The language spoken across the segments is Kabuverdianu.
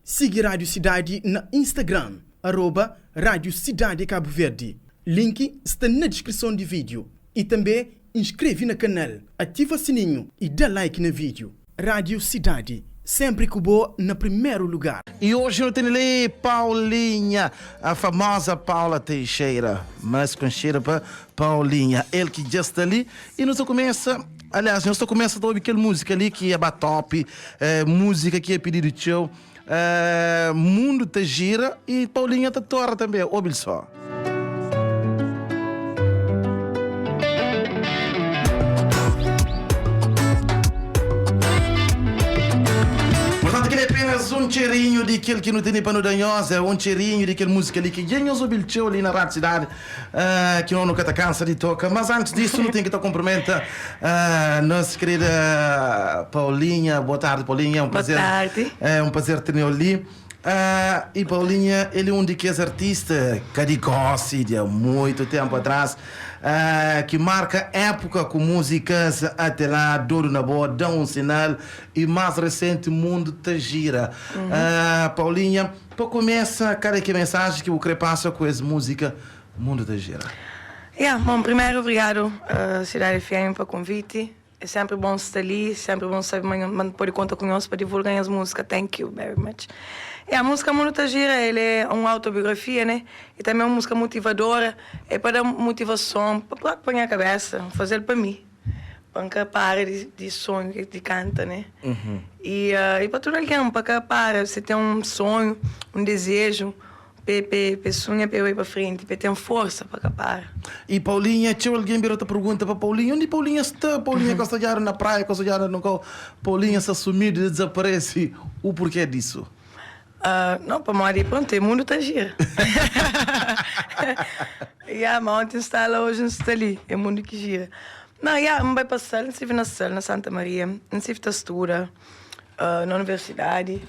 Sigi Rádio Sidadi na Instagram, arroba Rádio Sidadi Cabo Verde. Link sta na diskrison di vídeo. I tanbê inskreve na kanal, ativa sininhu i da like na vídeo. Rádio Sidadi, sénpri ku bo na primeru lugar. E oji nu tene li Paulinha, a famosa Paula Teixeira, mas konxida pa Paulinha. El ki dja sta li i nu ta kumesa, aliás, nhos ta kumesa ta obi kel múzika li ki é ba top, múzika ki é pididu txeu. Mundu ta gira i Paulinha ta tora tanbe, obi-l só. Portantu, kel é apenas un txerinhu di kel ki nu tene pa nu da nhos, é un txerinhu di kel múzika li ki dja nhos obi-l txeu li na Rádio Sidadi. Ki no nu ka ta kansa di toka. Mas antis disu nu ten ki ta kunprimenta nos kerida Paulinha. Boa tardi Paulinha, é un prazer. Boa tardi. É un prazer teneu li. I Paulinha el é un di kes artista ka di gosi, di a muitu tenpu atras, ki marka épuka ku múzikas Ate La, Dodu Na Bo, Da Un Sinal i más resenti Mundu Ta Gira. Paulinha. Pa kumesa, kal é ki mensaji ki bu kre pasa ku es múzika Mundu ta Gira? Ya, bon, primeru obrigadu Cidade FM pa konviti. É senpri bon sta li, senpri bon sabe ma ma N pode konta ku nhos pa divulga nhas múzika. Thank you very much. Ya, múzika Mundu ta Gira el é un autobiografia, né? I tanbe un múzika motivadora, é pa da motivason pa propi pa nha kabesa, N faze-l pa mi. Pa N ka para di sonhu di kanta, né? I i pa tudu algen, pa ka para. Si ten un sonhu, un dezeju, pa pa sunha pa bai pa frenti, pa ten forsa pa ka para. I Paulinha, txeu algen bira ta pergunta pa Paulinha, undi Paulinha sta? Paulinha ka sta odjadu na praia, ka sta odjadu na kau. Paulinha sta sumidu, dizaparesi. U porquê disu? Não, pamodi pronto, é mundu ta gira. Ya, ma onti N sta la, oji N sta li, é mundu ki gira. Não, ya, N bai pa Sal, N sirbi na Sal, na Santa Maria, N sirbi ta studa na universidadi,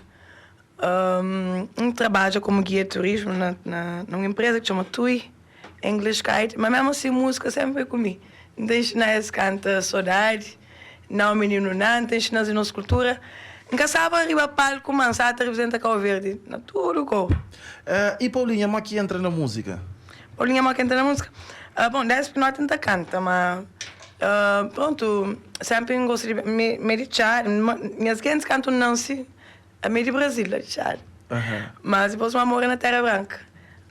N trabadja komu gia di turismu na na un enpreza ki txoma TUI English Guide, ma mésmu asin múzika sénpri ku mi. N ta inxina es kanta Sodadi, Nau Mininu Ná, N ta inxina-s di nos kultura. N ka staba riba palku, ma N staba ta riprizenta Kau Verdi na tudu kau. I Paulinha, mó ki entra na múzika? Paulinha, mó ki entra na múzika? Bon, désdi pinoti N ta kanta, ma prontu, sénpri N gosta di mi é di Txad, nhas gentis kantu N nansi, Ami é di Brazil, la di Txad. Mas dipôs ma mora na Terra Branca.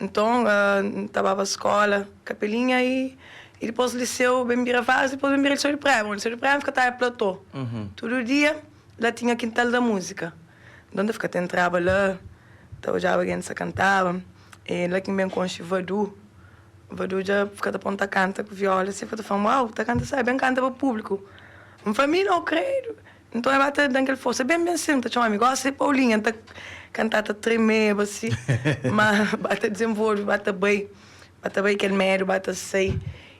Nton, N ta baba skola, Kapelinha i i dipôs liseu ben bira Vaz, dipôs ben bira Liseu di Praia. Bon, Liseu di Praia N fika ta bai Platô. Tudu dia la tinha kintal da múzika. Nton, N ta fika ta entraba la, ta odjaba gentis ta kantaba. E la ki N ben konxe Vadu. Vadu dja fika ta pô-m ta kanta ku viola. Si, fika ta fla-m, Uau, bu ta kanta sabi, ben kanta pa públiku. N fla, Mi nau kredu. Nton el ba ta da-m kel forsa ben ben sin, ta txoma-mi gosi é Paulinha, N ta kantá ta tremeba si, ma ba ta dizenvolve, ba ta bai, ba ta bai kel medu ba ta sai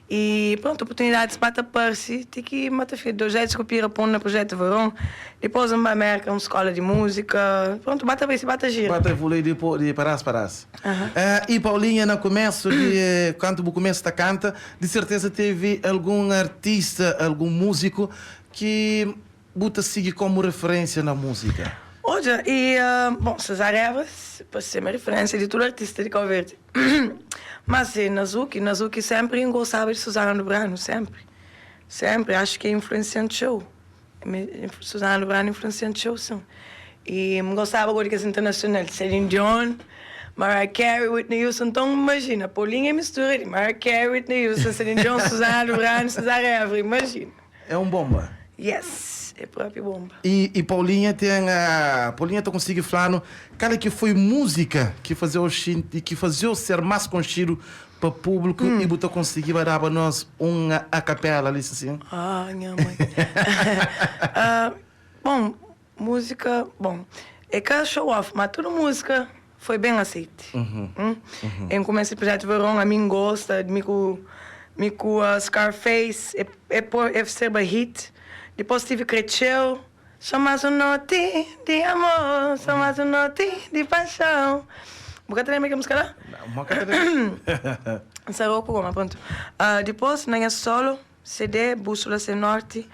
i prontu oportunidadis ba ta parse ti ki N ba ta fika Deus ku pira pô-m na Projeto Verão, dipôs N ba Merka un skola di múzika, prontu ba ta bai si ba ta gira. Ba ta evolui di di parás parás. I Paulinha na kumesu di kantu bu kumesa ta kanta, di serteza tevi algun artista, algun múziku Ki bu ta sigi komu referênsia na múzika? Odja, i, bon, Cesar Evas pa ser mi referênsia di tudu artista di Kau Verdi. Mas si Nazuki, Nazuki sempri N gostaba di Suzana Lubrano, sempri, sempri, axu ki influensian txeu, mi Suzana Lubrano influensian txeu sin. I N gostaba go di kes internasional, Celine Dion, Mariah Carey, Whitney Houston, nton imajina, Paulinha é mistura di Mariah Carey, Whitney Houston, Celine Dion, Suzana Lubrano, Cesar Évora, imajina. É un bomba. Yes, é propi bomba. E e Paulinha ten a Paulinha ta konsigi fla-nu kal é ki foi múzika ki faze-u xinti ki faze-u ser más konxidu pa públiku i bu ta konsigiba daba nos un a kapela li sin? Ah, nha mãe. Bon, múzika, bon, é ka show off, ma tudu múzika foi ben aseite. N kumesa Projeto Verão, ami N gosta, mi ku mi ku Scarface, é é poi é serba hit. Dipôs tive Cretcheu, Só mais um note de amor, só mais um note de paixão. Bu ka ta lembra kel múzika la? Mo ka ta lembra. N sta rouku goma, prontu. Dipôs na nha solo, CD, Bússola Sem Norte.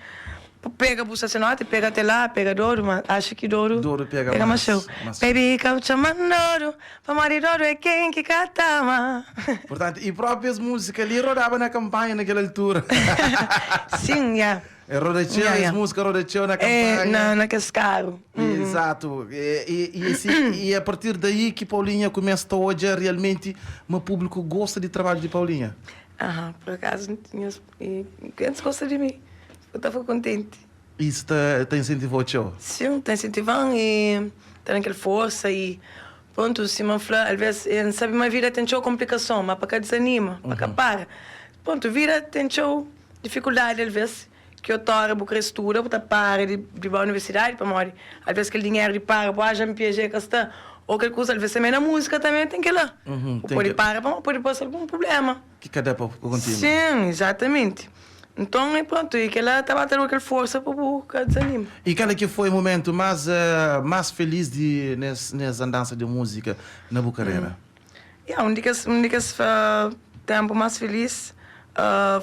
Pega bu sacerdote, pega até lá, pega Doru, ma acho ki Doru Doru pega pega mais, más txeu. mais. Baby ka bu txoma-m Doru, pamodi Doru é ken ki ka ta ama. Portanto, e próprio es música li rodaba na campanha naquela altura. Sim, yeah. É roda txeu, Yeah, es yeah. música roda txeu na É, campanha. na, na kes karu. Exato. E, e, e, esse, e a partir daí que Paulinha começa a olhar realmente, o público gosta de trabalho de Paulinha. Aham, por acaso, tinha, e, antes gosta de mim. Eu estava contente. Isso te, te incentivou txeu. Sim, tá incentivando e tá naquela força e pronto, se me fala, às vezes, eh, sabe, uma vida tem show complicação, mas para cá desanima, para cá para. Pronto, vida tem show dificuldade às vezes, que eu tora, vou querer estudar, vou para de, de boa universidade, para morrer. Às vezes aquele dinheiro de para, vou já me piager que está, ou aquela coisa, às vezes também na música também tem que ir lá. Uhum, tem pode que- parar, pode passar algum problema. Que cada para continua. Sim, exatamente. Então, e pronto, e que ela estava tendo aquela força para o desanima. E qual é que foi o momento mais, eh, mais feliz de, nessa, nessa andança de música na boa carreira? Yeah, um dia um dia uh, tempo mais feliz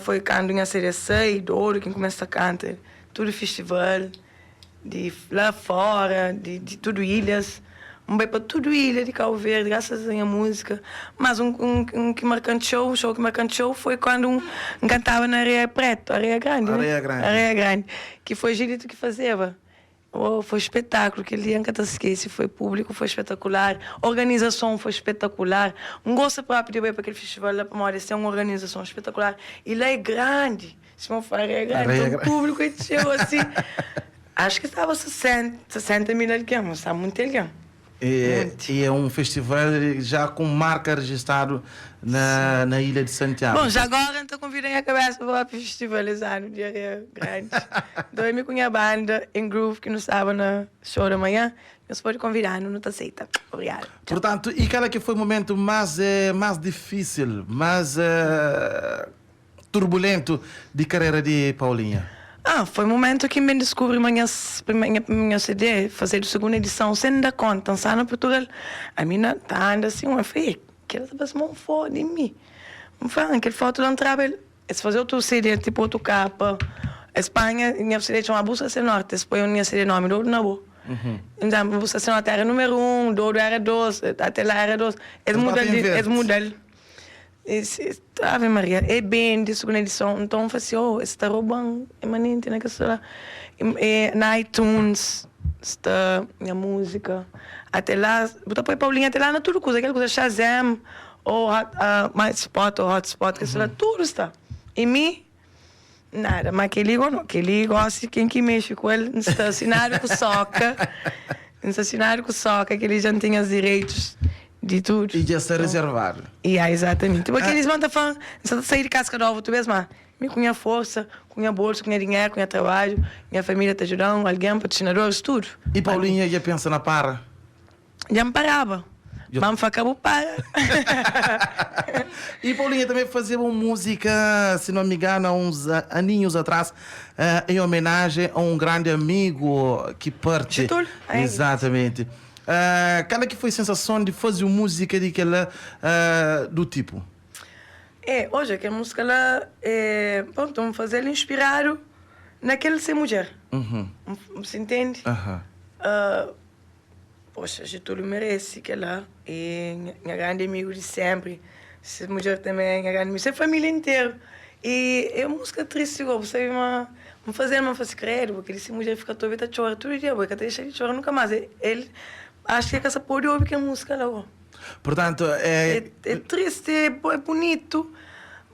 foi quando minha série 6, de ouro, quem começa a cantar, tudo festival, de lá fora, de, de tudo ilhas. Um bem para tudo ilha de Cabo Verde, graças à minha música. Mas um, um, um que marcante show, um show que marcante show foi quando um, um cantava na Areia Preto, Areia Grande. né? Areia Grande. Areia Grande, que foi Gilito que fazia. Oh, foi espetáculo, que ele nunca te esquece, foi público, foi espetacular, organização foi espetacular. Um gosto próprio de ir para aquele festival lá para Maurício, é uma organização espetacular. E lá é grande, se não for, é grande, Areia então o Grande. público é cheio assim. Acho que estava 60, 60 mil alguém, mas está muito alguém. E, Muito. e é um festival já com marca registrado na, na Ilha de Santiago. Bom, já agora então convidem a cabeça para lá para festivalizar no dia Areia Grande. Então, eu com a banda em Groove, que não estava na show da manhã. Você pode convidar, não te aceita. Obrigada. Portanto, e qual é que foi o momento mais, eh, mais difícil, mais eh, turbulento de carreira de Paulinha? Ah, foi o momento que me descobri minha, minha, minha CD, fazer a segunda edição, sem dar conta, dançar na Portugal. A mina tá anda assim, eu falei, que ela tá mão fora de mim. Eu falei, aquele foto não trabalho. Eles fazer outro CD, tipo outro capa. Espanha, minha CD chama Busca Sem Norte, depois minha CD nome, do não vou. Então, Busca Sem Norte era número 1, Douro era 2, até lá era 2. Eles Mas mudam, batem eles verde. mudam. Esse, Ave Maria, é bem de segunda edição. Então, eu falei assim, oh, esse está roubando, é manente, né, que será? E, e, na iTunes está minha música. Até lá, botar põe Paulinha até lá na tudo coisa, aquela coisa Shazam, ou hot, My Spot, ou Hotspot, que será, tudo está. E mim, nada, mas aquele não, aquele gosta quem que mexe com ele, não está assinado com soca, não está assinado com soca, que ele já não tem os direitos de tudo. E já está reservado. Yeah, exatamente. Porque eles vão falando, só sair de casca de ovo, tu vês, mas me com minha força, com minha bolsa, com minha dinheiro, com minha trabalho, minha família te ajudando, alguém, patrocinadores, tudo. E Paulinha já pensa na para? Já me parava. Eu- Vamos acabou para. E Paulinha também fazia uma música, se não me engano, há uns aninhos atrás, eh, em homenagem a um grande amigo que parte. Getúlio. É. Exatamente. Eh, qual é que foi a sensação de fazer música daquela, eh, do tipo? É, hoje aquela música lá, é, pronto, vamos fazer ela inspirado naquele ser mulher. Uhum. Se entende? Aham. Ah, poxa, Getúlio merece que lá. E minha, minha grande amigo de sempre. Essa mulher também é minha grande amiga. Essa família inteira. E é uma música triste, igual, você uma. Vamos fazer uma faz credo, porque ele se mulher fica toda vida chora todo dia, porque até deixa de chorar nunca mais. Ele, ele acha que essa porra de ouvir que é música lá, ó. Portanto, é, É, é triste, é, é bonito,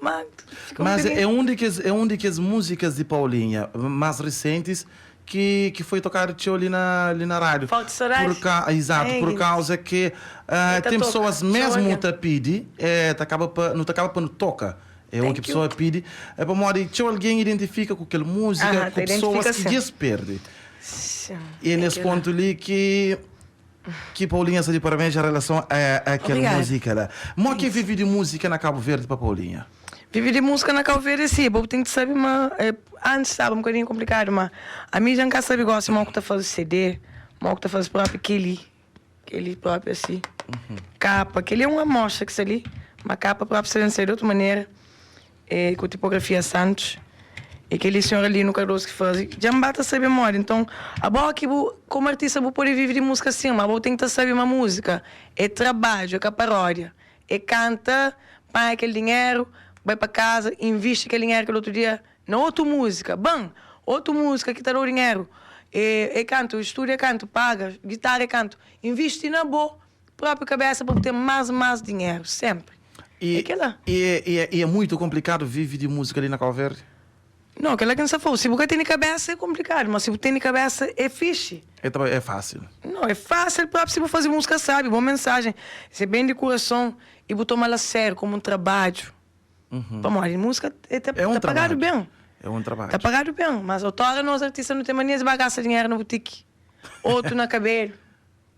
mas fica um mas bocadinho- é um de que é um de que as músicas de Paulinha mais recentes que que foi tocado tio ali na ali na rádio. Falta de saudade. Por ca, exato, É, por isso. causa que ah, Eita, tem toca. pessoas Só mesmo alguém. te pede, é, te acaba pa, não te acaba para não toca. É o Thank que a pessoa you. pede. É para modo que alguém identifica com aquela música, Aham, com te pessoas identifica que sim. se perde. Sim, E é nesse aquilo. ponto ali que que Paulinha está de parabéns em relação a, àquela Obrigada. música lá. Mo que vive de música na Cabo Verde para Paulinha? Vive de música na Cabo Verde, sim. Bom, tem que saber, mas é, antes estava um bocadinho complicado, mas a mim já nunca sabe gosta, mal que tá fazendo CD, mal que tá fazendo próprio aquele, aquele próprio assim, capa, aquele é uma amostra que está ali, uma capa própria seria de outra maneira, é, com tipografia Santos. E kel-li senhor Alino Cardoso ki faze. Dja N ba ta sabe modi. Nton, abo ki bu, komu artista, bu pode vive di múzika sin, ma bo ten ki ta sabe ma múzika é trabadju, é ka paródia. É kanta, panha kel dinheru, bai pa kaza, invisti kel dinheru kel otu dia na otu múzika. Ban! Otu múzika ki ta da-u dinheru. É, é kantu, stúdiu é kantu, paga, gitara é kantu. Invisti na bo própi kabésa pa bu ten más más dinheru, sénpri. E, É kel-la. e, e, e é muito complicado vive de música ali na Cabo Verde? Não, kel-la ki N sta fla-u. Si bu ka tene kabésa é konplikadu, ma si bu tene kabésa é fixi. É, ta, é fácil. Não, é fásil própi si bu faze múzika sábi, bon mensajen, se ben di kurason i bu toma-l a sériu komu un trabadju. Pamodi múzika é ta, É um ta pagadu trabalho. ben. É um trabalho. Ta pagadu ben, mas outora nos artista nu ten mania di ba gasta dinheru na butiki, otu na kabelu.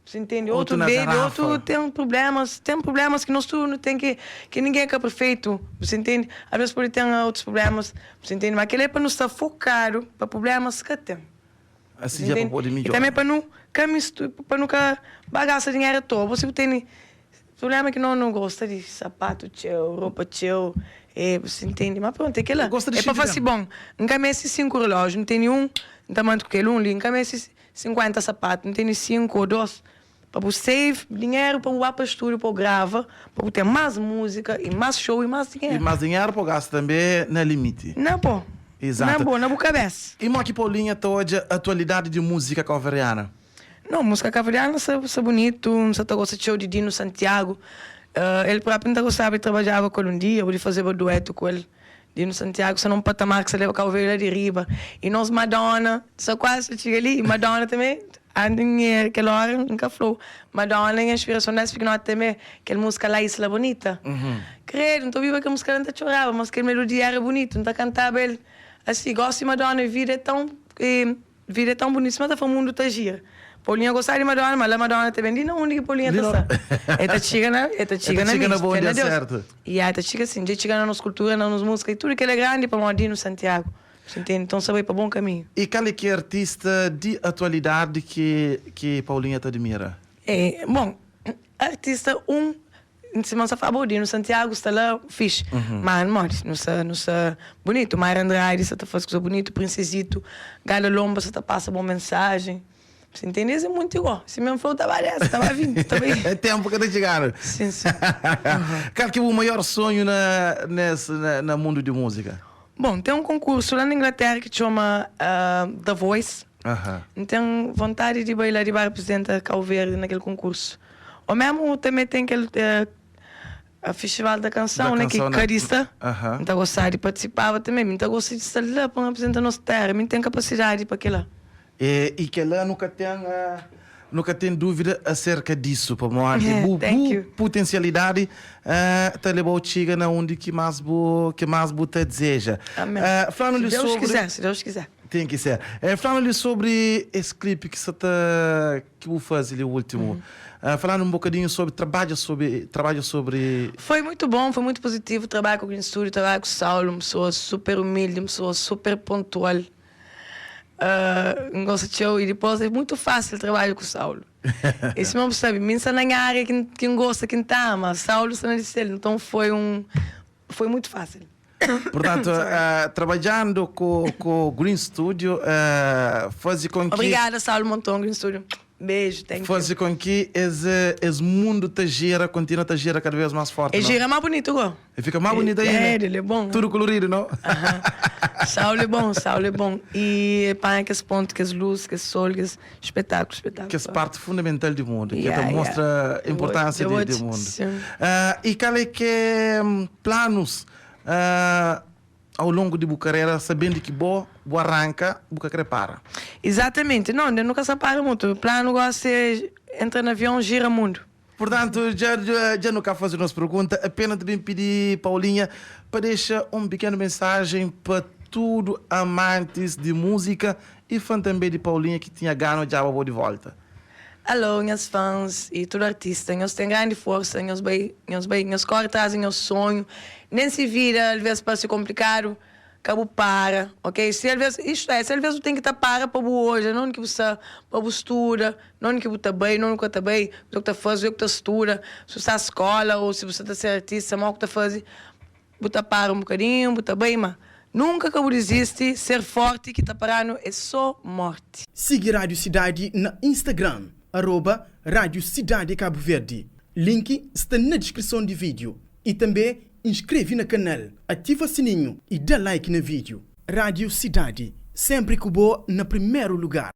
Você entende? Outro Outro na bebe, garrafa. outro tem problemas, tem problemas que nós tudo tem que, que ninguém é perfeito, você entende? Às vezes pode ter outros problemas, você entende? Mas aquele é para não estar focado para problemas que tem. Assim Você já para entende? poder E melhorar. também para não cá mistu- para nunca bagaça dinheiro à toa. Você tem problema que não não gosta de sapato teu, roupa teu, é, você entende? Mas pronto, é aquela. Gosta de É para chique fazer bom. Nunca me esses 5 relógios, não tem nenhum, não tá mais com aquele um ali, nunca me esses 50 sapatos, não tem nem 5 ou 2. Para você save dinheiro, para o para estúdio, para grava, para ter mais música e mais show e mais E dinheiro. mais dinheiro para gasto também na limite. Não, pô. Exato. Não, pô, na boa cabeça. E Moki Paulinha, tá hoje a atualidade de música cabo-verdiana. Não, música cabo-verdiana é bonito, não sei gosta de show de Dino Santiago. Ele próprio não gostava de trabalhava com ele um dia, ou de fazer um dueto com ele. Dino Santiago, só não patamar que você leva Cabo Verde lá de riba. E nós Madonna, só quase chega ali, e Madonna também, anda em aquela hora, nunca falou. Madonna é inspiração dessa, porque nós também, aquela música lá, Isla Bonita. Credo, não tô viva que a música não tá chorava, mas aquela melodia era bonita, não tá cantava ele. Assim, gosto de Madonna, vida é tão. Vida é tão bonita, mas tá o mundo tá gira. Paulinha gostava de Madonna, mas lá Madonna também, ali não onde que Paulinha tá só. Eta chega na, eta chega Eta na chega na missa, boa fé na dia Deus. certo. E aí, tá chega assim, já chega na nossa cultura, na nossa música, e tudo que ele é grande para Modino Santiago. Você entende? Então, você vai para bom caminho. E qual é que é artista de atualidade que Paulinha te admira? É, bom, artista um, se não fala Dino Santiago está lá, fixe. Mas, não, não sei, não sei, bonito. Mayra Andrade, você tá fazendo coisa bonito, Princesito, Gala Lomba, você tá passa boa mensagem. Você entende? Isso é muito igual. Se mesmo falou, tava dessa, tava vindo, tava aí. É tempo que tá chegando. Sim, sim. Qual que é o maior sonho na, nesse, na, na mundo de música? Bom, tem um concurso lá na Inglaterra que chama The Voice. Aham. Tenho vontade de bailar e representar Cabo Verde naquele concurso. Ou mesmo também tem aquele a Festival da Canção, Da né? canção, que né? carista. Aham. Então gostava de participar também. Então gostava de estar lá para representar a nossa terra. Não tem capacidade para aquilo. E que ela nunca tem, nunca tem dúvida acerca disso, para mim. Yeah, Bu, thank bu you. potencialidade te levou chega na onde que mais bu, que mais bu te deseja. Amém. Falando-lhe Se Deus sobre quiser, se Deus quiser. Tem que ser. Falando-lhe sobre esse clipe que você tá, que você faz ali, o último. Falando um bocadinho sobre trabalho sobre trabalho sobre Foi muito bom, foi muito positivo. Trabalho com o Green Studio, trabalho com o Saulo, uma pessoa super humilde, uma pessoa super pontual. Gosto de show e depois é muito fácil trabalhar com o Saulo. Esse mesmo sabe, mim está na área quem, quem gosta, quem tá ama. Saulo está na dele, então foi muito fácil. Portanto, trabalhando com o Green Studio, faz com que Obrigada, Saulo Monton, Green Studio. Beijo, thank you. faz com que esse mundo te gira, continua a gira cada vez mais forte. E não? gira mais bonito, igual. E fica mais bonito ainda. É, ele é bom. Tudo colorido, não? Aham. Saulo é bom, Saulo é bom. E pá, que esse ponto, que as luzes, que esse sol, que esse espetáculo, espetáculo. Que essa parte fundamental do mundo, que Yeah, te mostra yeah. a importância Eu vou do mundo. sim. E qual é que é planos ao longo de boa carreira, sabendo que boa, boa arranca, boa querer para? Exatamente. Não, eu nunca se para muito. O plano gosta é entra no avião, gira mundo. Portanto, já nunca fazer nossa pergunta, apenas também pedir, Paulinha, para deixar uma pequena mensagem para tudo amantes de música e fã também de Paulinha que tinha ganho já vou de volta. Alô, minhas fãs e todo artista, nós tem grande força, nós bem, nós bem, nós corre atrás do nosso sonho. Nem se vira, às vezes parece complicado, cabo para, ok? Se às vezes, isto é, se às vezes tem que estar para para o hoje, não que você para você estuda, não que você está bem, não que está bem, o que está fazendo, o que está estuda, se você está na escola ou se você está ser artista, mal que está fazendo, botar para um bocadinho, botar bem, mas Nunka ka bu dizisti, ser forti ki ta para-nu é so morti. Sigi Rádio Sidadi na Instagram, arroba Rádio Sidadi Cabo Verde. Link sta na deskrison di vídeo. I tanbê inskreve na kanal, ativa sininhu i da like na vídeo. Rádio Sidadi, sénpri ku bo na primeru lugar.